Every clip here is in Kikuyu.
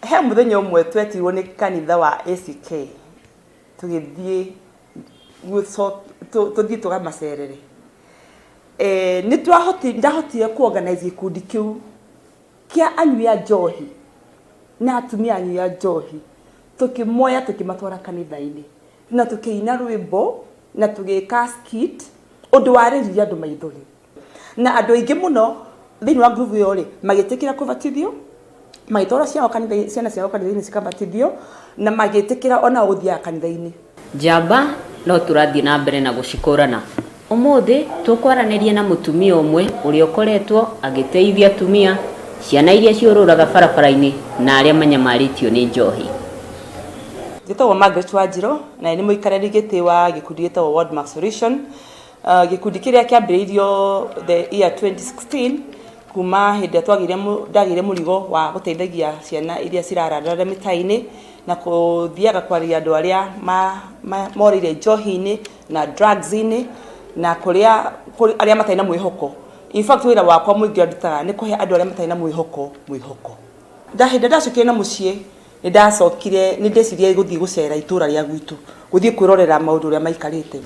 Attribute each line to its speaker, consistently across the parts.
Speaker 1: He mũthenya ũmwe twetirwo nĩ kanitha wa ACK tũgĩthiĩ tũthiĩ tũkamacerere. Nĩ ndahotire kũ organize gĩkundi kĩu kĩa anyui a njohi na atumia anyui a njohi, tũkĩmoya tũkĩmatwara kanitha-inĩ na tũkĩina rwĩmbo na tũgĩka skit, ũndũ warĩririe andũ maithori. Na andũ aingĩ mũno thĩinĩ wa group ĩyo rĩ, magĩtĩkĩra kũbatithio, magĩtwara ciao kanitha, ciana ciao kanitha-inĩ cikabatithio, na magĩtĩkĩra onao gũthiaga kanitha-inĩ.
Speaker 2: Njamba no tũrathiĩ na mbere na gũcikũrana. Ũmũthĩ tũkwaranĩria na mũtumia ũmwe ũrĩa ũkoretwo agĩteithia atumia, ciana iria ciũrũraga barabara-inĩ na arĩa manyamarĩtio nĩ njohi.
Speaker 1: Njĩtagwo Margaret Wanjirũ na nĩ mũikarĩri gĩtĩ wa gĩkundi gĩtagwo World Mark Solution. Gĩkundi kĩrĩa kĩambĩrĩirio the year 2016 kuma hĩndĩ ĩrĩa twagĩire ndagĩire mũrigo wa gũteithagia ciana iria cirararara mĩtaa-inĩ na gũthiaga kwarĩria andũ arĩa morĩire njohi-inĩ na drugs-inĩ na kũrĩa arĩa matarĩ na mwĩhoko. In fact wĩra wakwa mũingĩ ũrĩa ndutaga nĩ kũhe andũ arĩa matarĩ na mwĩhoko mwĩhoko. Hĩndĩ ĩrĩa ndacokire na mũciĩ nĩ ndacokire nĩ ndeciririe gũthiĩ gũcera itũra rĩa gwitũ, gũthiĩ kwĩrorera maũndũ ũrĩa maikarĩte.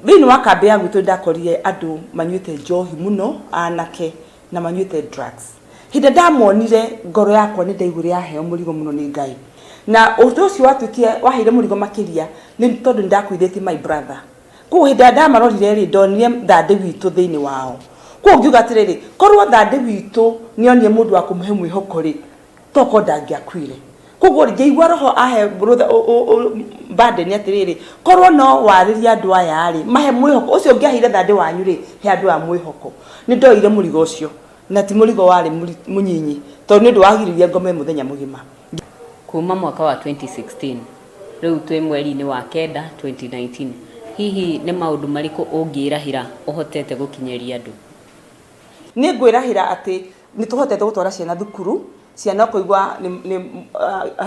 Speaker 1: Thĩinĩ wa kambĩ ya gwitũ nĩ ndakorire andũ manyuĩte njohi mũno, anake, na manyuĩte drugs. Hĩndĩ ĩrĩa ndamonire ngoro yakwa nĩ ndaiguire yaheo mũrigo mũno nĩ Ngai. Na ũndũ ũcio watuĩkire waheire mũrigo makĩria nĩ tondũ nĩ ndakuithĩtie my brother. Koguo hĩndĩ ĩrĩa ndamarorire rĩ, ndonire thandĩ witũ thĩinĩ wao. Koguo ngiuga atĩrĩrĩ, korwo thandĩ witũ nĩ onire mũndũ wa kũmũhe mwĩhoko rĩ, tokorwo ndangĩakuire. Koguo rĩ, ngĩigua roho ahe rũtha burden atĩrĩrĩ, korwo no warĩrie andũ aya rĩ, mahe mwĩhoko, ũcio ũngĩaheire thandĩ wanyu rĩ, he andũ aya mwĩhoko. Nĩ ndoire mũrigo ũcio, na ti mũrigo warĩ mũnyinyi, tondũ nĩ ũndũ wagiririe ngome mũthenya mũgima.
Speaker 2: Kuma mwaka wa 2016, rĩu twĩ mweri-inĩ wa kenda 2019, hihi nĩ maũndũ marĩkũ ũngĩĩrahĩra ũhotete gũkinyĩria andũ?
Speaker 1: Nĩ ngwĩrahĩra atĩ nĩ tũhotete gũtwara ciana thukuru, ciana ũkaigua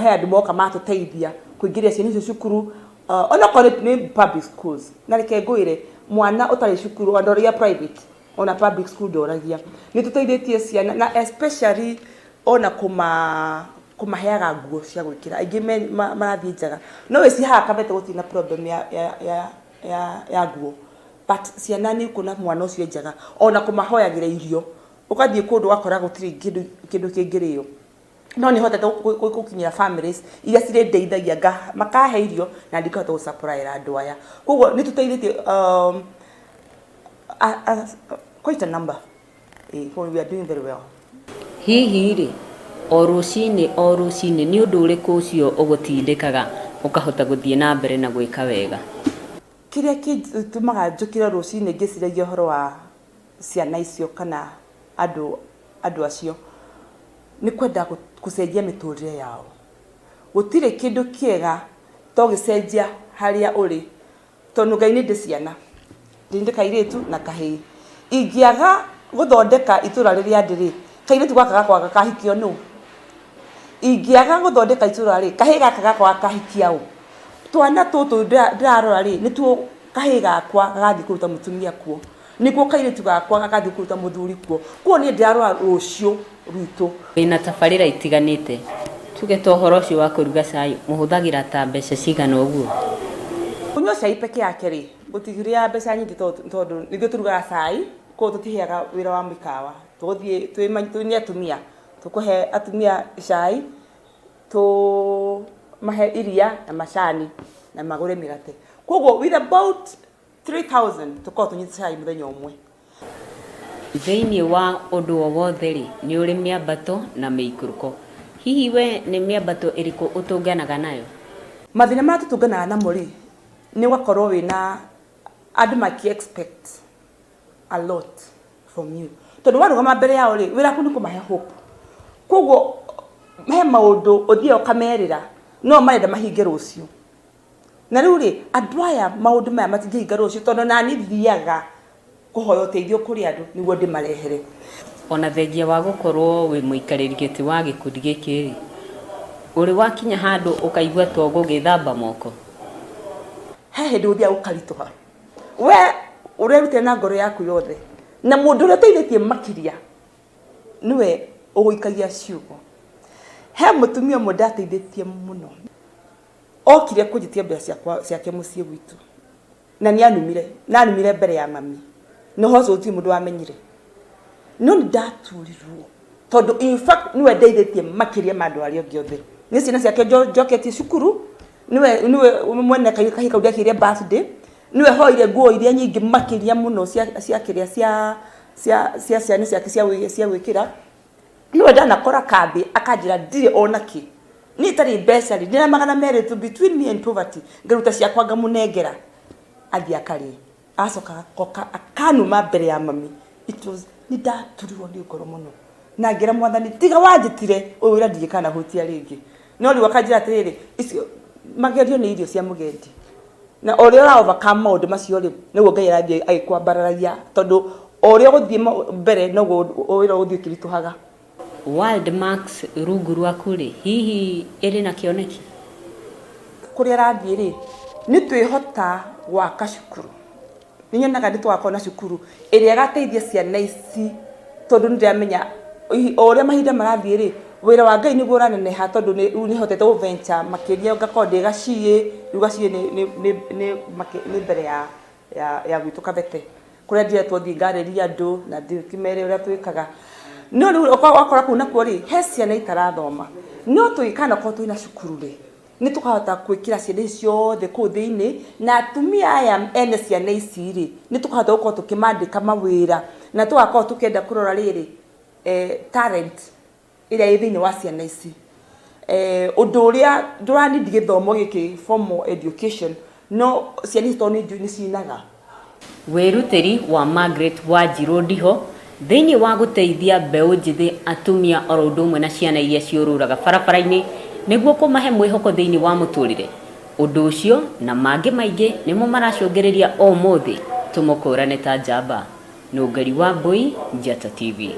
Speaker 1: he andũ moka matũteithia kũingĩria ciana icio cukuru, onokorwo nĩ public schools. Na reke ngwĩre, mwana ũtarĩ cukuru ona ndoragia private, ona public school ndoragia. Nĩ tũteithĩtie ciana na especially ona kũmaheaga nguo cia gwĩkĩra. Aingĩ marathiĩ njaga. No wĩcirie haha Kabete gũtirĩ na problem ya nguo. But ciana nĩ ũkuona mwana ũcio e njaga, ona kũmahoyagĩra irio. Ũgathiĩ kũndũ ũgakora gũtirĩ kĩndũ kĩngĩrĩo. No nĩ hotete gũkinyĩra families iria cirĩndeithagia makahe irio na niĩ ngahota gũ supply ĩra andũ aya. Koguo nĩ tũteithĩtie quite a number. Ĩĩ, we are doing very well.
Speaker 2: Hihi rĩ, o rũcinĩ o rũcinĩ nĩ ũndũ ũrĩkũ ũcio ũgũtindĩkaga ũkahota gũthiĩ na mbere na gwĩka wega?
Speaker 1: Kĩrĩa gĩtũmaga njũkĩre rũcinĩ ngĩciragia ũhoro wa ciana icio kana andũ andũ acio nĩ kwenda gũcenjia mĩtũrĩre yao. Gũtirĩ kĩndũ kĩega to gũcenjia harĩa ũrĩ, tondũ Ngai nĩ ndĩ ciana, ndĩ kairĩtu na kahĩĩ. Ingĩaga gũthondeka itũra rĩrĩa ndĩ rĩ, kairĩtu gaka gakwa gakahikio nũ? Ingĩaga gũthondeka itũra rĩ, kahĩĩ gaka gakwa gakahikia ũ? Twana tũtũ ndĩrarora rĩ, nĩtuo kahĩĩ gakwa gagathiĩ kũruta mũtumia kuo, nĩkuo kairĩtu gakwa gagathiĩ kũruta mũthuri kuo. Koguo niĩ ndĩrarora rũciũ rwitũ.
Speaker 2: Wĩna tabarĩra itiganĩte, tuge ta ũhoro ũcio wa kũruga cai, mũhũthagĩra ta mbeca cigana ũguo?
Speaker 1: Kũnyua cai peke yake rĩ, gũtirĩaga mbeca nyingĩ tondũ nĩ ithuĩ tũrugaga cai, koguo tũtiheaga wĩra wa mĩkawa. Tũgũthiĩ twĩ nĩ atumia, tũkũhe atumia cai, tũmahe iria na macani na magũre mĩgate. Koguo with about 3000 tũkoragwo tũnyuĩte cai mũthenya ũmwe.
Speaker 2: Thĩinĩ wa ũndũ o wothe-rĩ, nĩ ũrĩ mĩambato na mĩikũrũko. Hihi we nĩ mĩambato ĩrĩkũ ũtũnganaga nayo?
Speaker 1: Mathĩna marĩa tũtũnganaga namo rĩ, nĩ ũgakorwo wĩna andũ makĩ expect a lot from you. Tondũ warũgama mbere yao rĩ, wĩra waku nĩ kũmahe hope. Koguo he maũndũ ũthiaga ũkamerĩra, no marenda mahinge rũciũ. Na rĩu rĩ, andũ aya maũndũ maya matingĩhinga rũciũ tondũ nani thiaga kũhoya ũteithio kũrĩ andũ nĩguo ndĩmarehere.
Speaker 2: Ona thengia wa gũkorwo wĩ mũikarĩri gĩtĩ wa gĩkundi gĩkĩ-rĩ, ũrĩ wakinya handũ ũkaigua ta ũgũgĩthamba moko?
Speaker 1: He hĩndĩ gũthiaga gũkaritũha. We ũrerutĩra na ngoro yaku yothe, na mũndũ ũrĩa ũteithĩtie makĩria nĩwe ũgũikagia ciugo. He mũtumia ũmwe ndateithĩtie mũno, okire kũnjĩtia mbeca ciakwa ciake mũciĩ gwitũ, na nĩ anumire, na anumire mbere ya mami, na ũhoro ũcio gũtirĩ mũndũ wamenyire, no nĩ ndaturirwo tondũ in fact nĩwe ndeithĩtie makĩria ma andũ arĩa angĩ othe. Nĩ ciana ciake njoketie cukuru, nĩwe mwene kahĩĩ kau ndekĩire birthday, nĩwe hoire nguo iria nyingĩ makĩria mũno cia kĩrĩa cia ciana ciake cia gwĩkĩra. Nĩwe ndanakora kambĩ akanjĩra ndirĩ ona kĩ, niĩ itarĩ mbeca rĩ, ndĩna 200 tu, between me and poverty, ngaruta ciakwa ngamũnengera athiĩ akarĩe, agacoka agoka akanuma mbere ya mami. It was, nĩ ndaturirwo nĩ ngoro mũno na ngĩra Mwathani, tiga wanjĩtire ũyũ wĩra ndingĩkanahutia rĩngĩ. No rĩu akanjĩra atĩrĩrĩ, icio magerio nĩ irio cia mũgendi, na o ũrĩa ũra overcome maũndũ macio rĩ, nĩguo Ngai arathiĩ agĩkwambararagia, tondũ o ũrĩa ũgũthiĩ mbere noguo wĩra ũgũthiĩ ũkĩritũhaga.
Speaker 2: World Max rungu rwaku rĩ, hihi ĩrĩ na kĩoneki?
Speaker 1: Kũrĩa ĩrathiĩ rĩ, nĩ twĩhota gwaka cukuru. Nĩ nyonaga nĩ tũgakorwo na cukuru ĩrĩa ĩgateithia ciana ici, tondũ nĩ ndĩramenya o ũrĩa mahinda marathiĩ rĩ, wĩra wa Ngai nĩguo ũraneneha, tondũ rĩu nĩ hotete gũ venture makĩria, ngakorwo ndĩ Gaciĩ, rĩu Gaciĩ nĩ mbere ya gwitũ Kabete, kũrĩa ndĩretwo thiĩ ngarĩrie andũ na ndĩmere ũrĩa twĩkaga. No rĩu wakora kũu nakuo rĩ, he ciana itarathoma, no tũngĩkanakorwo twĩna cukuru rĩ, nĩ tũkahota gwĩkĩra ciana ici ciothe kũu thĩinĩ, na atumia aya ene ciana ici rĩ, nĩ tũkahota gũkorwo tũkĩmandĩka mawĩra, na tũgakorwo tũkĩenda kũrora rĩrĩ, talent ĩrĩa ĩ thĩinĩ wa ciana ici. Ũndũ ũrĩa ndũranindi gĩthomo gĩkĩ, formal education, no ciana ici tondũ nĩ njũĩ nĩ cinaga.
Speaker 2: Wĩrutĩri wa Margaret Wanjirũ Ndiho thĩinĩ wa gũteithia mbeũ njĩthĩ, atumia oro ũndũ ũmwe na ciana iria ciũrũraga barabara-inĩ nĩguo kũmahe mwĩhoko thĩinĩ wa mũtũrĩre, ũndũ ũcio na mangĩ maingĩ nĩmo maracũngĩrĩria ũmũthĩ tũmũkũrane ta njamba. Nũngari wa Mbui, Njata TV.